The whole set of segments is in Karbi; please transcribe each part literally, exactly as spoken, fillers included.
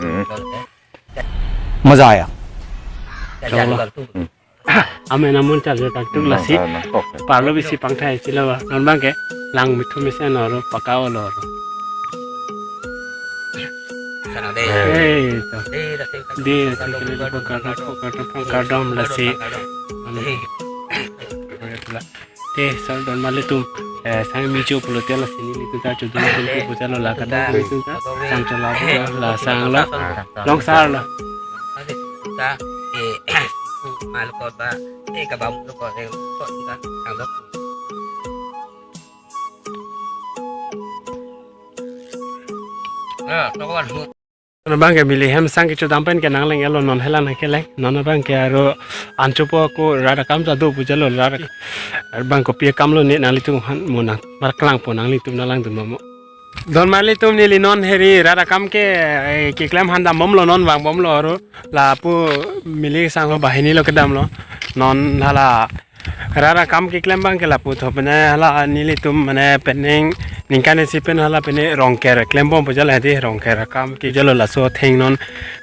Hmm. Maza ya. Chalo. Hmm. Amen amun charjo taktuk lasi. Nang, nang, nang, nang. Parlo bisi pangthai silo ba. Non bangke lang mithu mesen oro pakao lo oro. Sana de. Hei, to. De, da sing De, sing kali ko kardom, ko kardom, ko kardom lasi. Kardom. Amen. Te, sar don malitum, eh, sang mijo pulote lasi nelitum ta chodun dun pu puja lo la kadang nelitum ta sang chola puja la sang lo. Longsar lo. Ta, eh, mal ko ba, eh, kabam ko, eh, ko ta, sang lo. Abang ke mili hem sang kecho dam pen ke nangleng-etlo, non hela nangkeleng. Non abang ke aro anchopo ko rat akam ta do pujalo, rat abang kopi akam lo ne nanglitum aphan mo nangpaklangpo, nanglitum nanglangdun mo. Don marlitum, neli non heri rat akam ke, eh, keklem aphan dambomlo, non vangbomlo aro. Lapu mili sangho banghini lo kedamlo. Non hala rat akam keklem abang ke lapu tho, pene hala nelitum mane penang ningkan isi pen hala pene rongker klembom pujalo hedi, rongker akam kejalo, laso theng non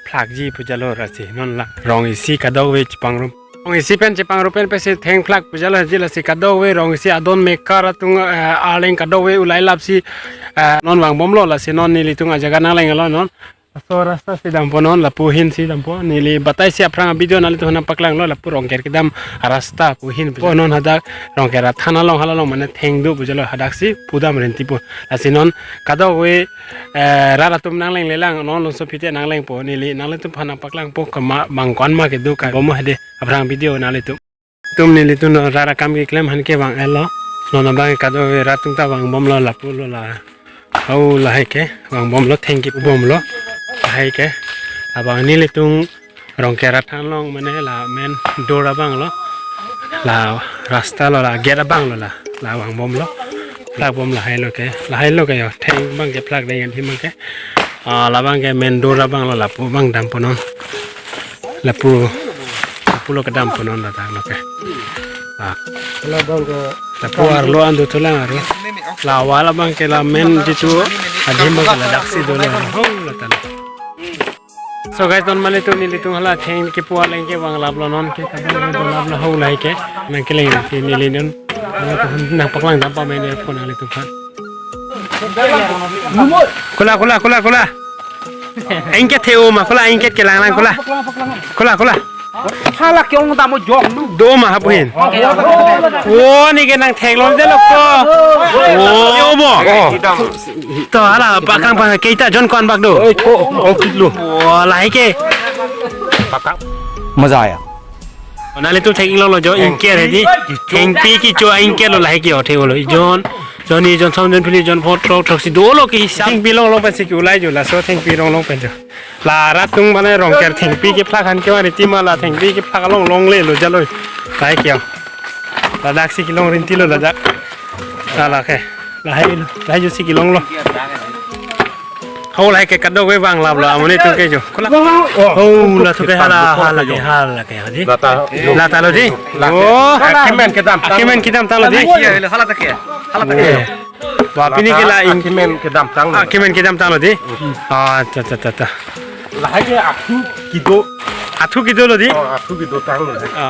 phlakji pujalo, lasi non la rong isi kadokave chepangrum. Rong isi pen chepangrum pen pensi theng phlak pujalo hedi, lasi kadokave rong isi adon mekar atum, eh, arleng kadokave ulai lapsi, eh, non vangbomlo, lasi non nelitum ajaga nangleng-etlo non. Laso rasta si dampo non, lapu ahin si dampo. Neli batai si aphrang video nanglitum aphan nangpaklanglo, lapu rongker kedam arasta pu ahin pujo. Non hadak rongker athan along, hala along mane theng do pujalo, hadak si pudam rentipo. Lasi non kadokave, eh, rat atum nanglenglelang, non laso pite nanglengpo, neli nanglitum aphan nangpaklangpo, kama bang ko-an ma kedo ka bom hedi aphrang video nanglitum. Tum nelitum non rat akam keklem aphan ke vang-etlo. Non abang kadokave rat atum ta vangbomlo lapu lo la. Hau lahai ke vangbomlo, theng kepubomlo. Lahai ke abang nelitum rongker athan along mane la main door abang lo. La rasta lo, la gate abang lo la. La vangbomlo. Phlakbom lahai lo ke. Lahai lo ke yo. Theng abang ke phlak deng adim abang ke. Ah, labang ke main door abang lo, lapu abang dampo non. Lapu, lapu lo kedampo non ladak lo ke. Ah. Labang ke lapu arlo an dothulang aro. La wall abang ke la main jitu adim abang ke ladak si dolo. Ho, lata lo. So guys, don marlitum, nelitum hala theng kepu aleng ke vanglaplo, non ke kadokave dolaplo, ho lahai ke. Nangkeleng si neli non nangpaklangdam pame ne phone nanglitum aphan. Kula, kula, kula, kula. Ingket the-o ma, kula, ingket kelanglang, kula. Kula, kula. Hala ke-ong dam-o jong nu. Do ma hapu ahin. O, ne ke nangtheklong det lo ko. O, yo mo. To hala paklang pa keita jon ko-an bak do. Oi, ko, o kitlo. O, lahai ke. Maza aya. Nanglitum theklonglo jo, ingket hedi. Thengpi kecho ingket lo, lahai ke o thek-olo. Jon, jon ni, jon som, jon phli, jon pho, throk, throksi dolo ke hisap. Thengpi longlong pensi ke-ulai jo, laso thengpi longlong pen jo. La rat atum mane rongker thengpi kephlak aphan kevang renti ma, la thengpi kephlak along longle lo jalo. Lahai ke o. Ladak si kelong renti lo ladak. Hala ke. Lahai lo, lahai jo si kelonglo. Ho, lahai ke kadokave vanglaplo, amonit atum ke jo. Kula. Oh, latum ke hala, hala ke, hala ke, hadi. Lata. Lata lo di. Lata. Oh. Akimen kedamtang. Akimen kedamtanglo di. Iya, hala ta ke. Hala ta ke. Eh. Ba pini ke la in. Akimen kedamtanglo. Akimen kedamtanglo di. Ah, ta, ta, ta, ta. Lahai ke athu kedo. Athu kedolo di. Oh, athu kedotanglo. Ah.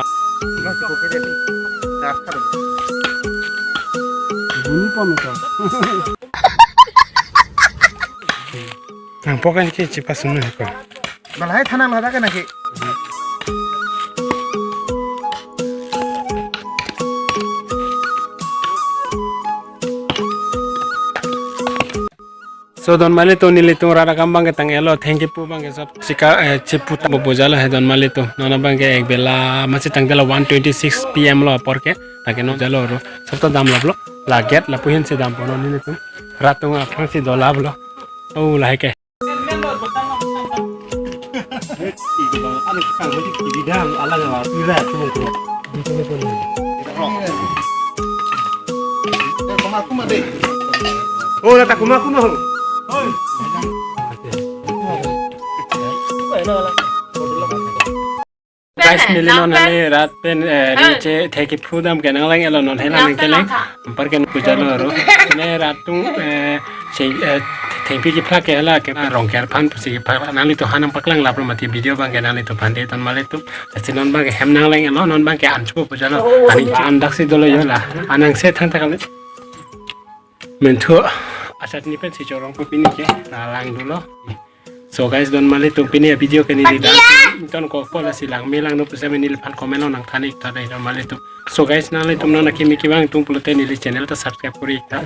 Buni pon ka. Nangpok an ke chepasun nang ko. Balai thanang lada ka nang ke. So don marlitum, nelitum rat akam abang ke tang-etlo, thengpi kepu abang ke sob chika, eh, chepu ta bo jalo he don marlitum. Non abang ke ek bela masi tangdetlo, one twenty-six P M lo apor ke. Lake non jalo ro. Sob ta damlaplo. La gate lapu ahin si dampo non nelitum. Rat atum aphrang si dolaplo. O, lahai ke. Oh, lata kuma kuma ho. Guys, neli non hale rat pen, eh, ri che thek kepu dam ke nangleng-etlo, non hela nangkeleng. Anpar ke nangpu jalo aro. Ne rat atum, eh, che, eh, thengpi kephlak ke hala ke, ah, rongker aphan pusi kephlak. Nanglitum aphan nangpaklanglaplo mati video abang ke nanglitum aphan de don marlitum. Lasi non abang ke hem nangleng-etlo, non abang ke anchopo pu jalo. Ani an daksi dolo jo la. Anang se thangta kali. Menthu asatni pensi chorongpo pini ke, la lang dolo. So guys, don marlitum, pini avideo ke neli dan ton ko ko lasi langme lang no pusi neliphan comment along nangthan-ik tha dei don marlitum. So guys, nanglitum non akimi kevang tung pulote neli channel ta subscribe kori-ik tha.